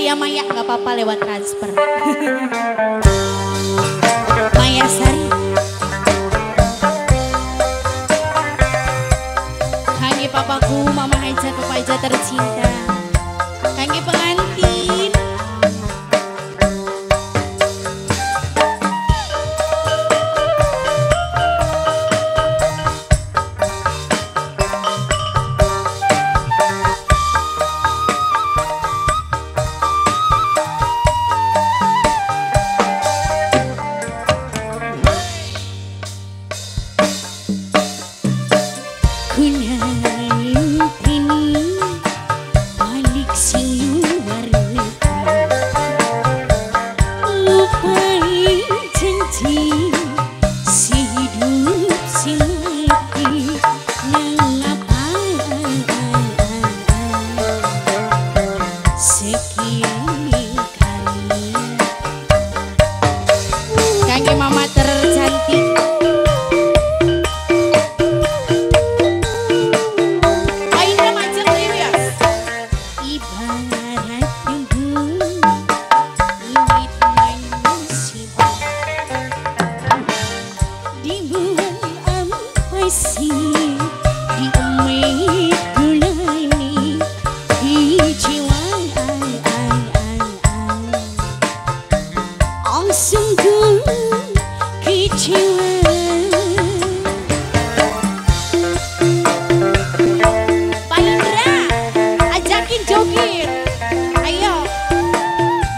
ya Maya, nggak apa-apa lewat transfer. Maya Sari. Kangge papaku, Mama Hajat, Papa Hajat tercinta. Kangge pengantin.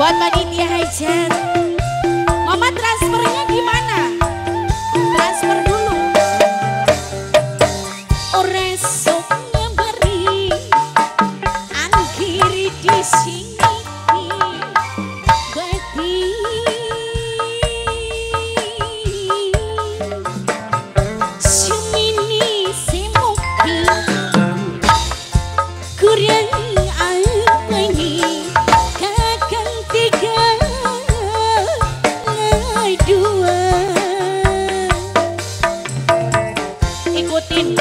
Buat panitia hajat, Mama transfernya gimana? Transfer dulu. Ora sok ngabari, angkir di sini batin. Semini semoki kurang apa ini? Ikutin.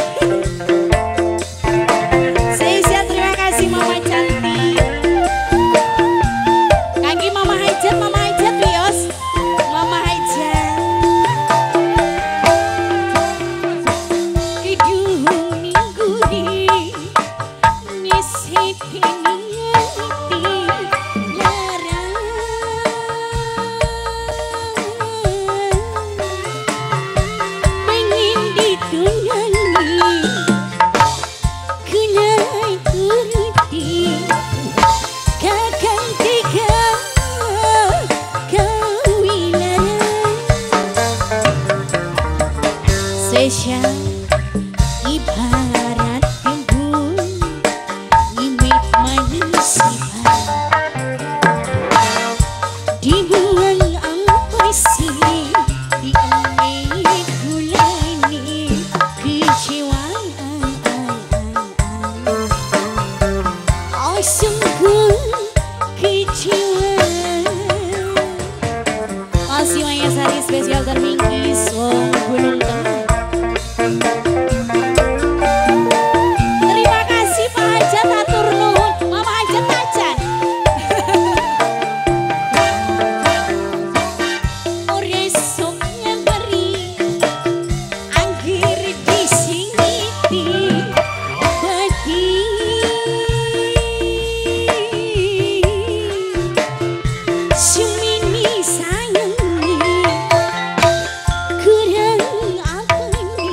Sesya, terima kasih Mama cantik. Kaki Mama Hajat Wios. Mama Hajat. Kidung ningguri nisipiniati larang. Pengen ditunangi kena turuti kakang tiga kawinan. Sesya ibarat timbul imit manusia dibuang ampasi diambil gulani kecewaan. Oh sungguh kecewa. Masih Maya Sari spesial termingkis Wong Gunung Tengah. Terima kasih Pak Hajat, atur nuhun. Mama Hajat tacan. Ora sok ngabari angkir disingiti batin. Semini sayangi kurang apa ini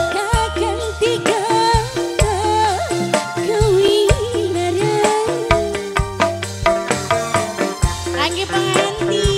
kakang tiga kawinaran. Kangge pengantin.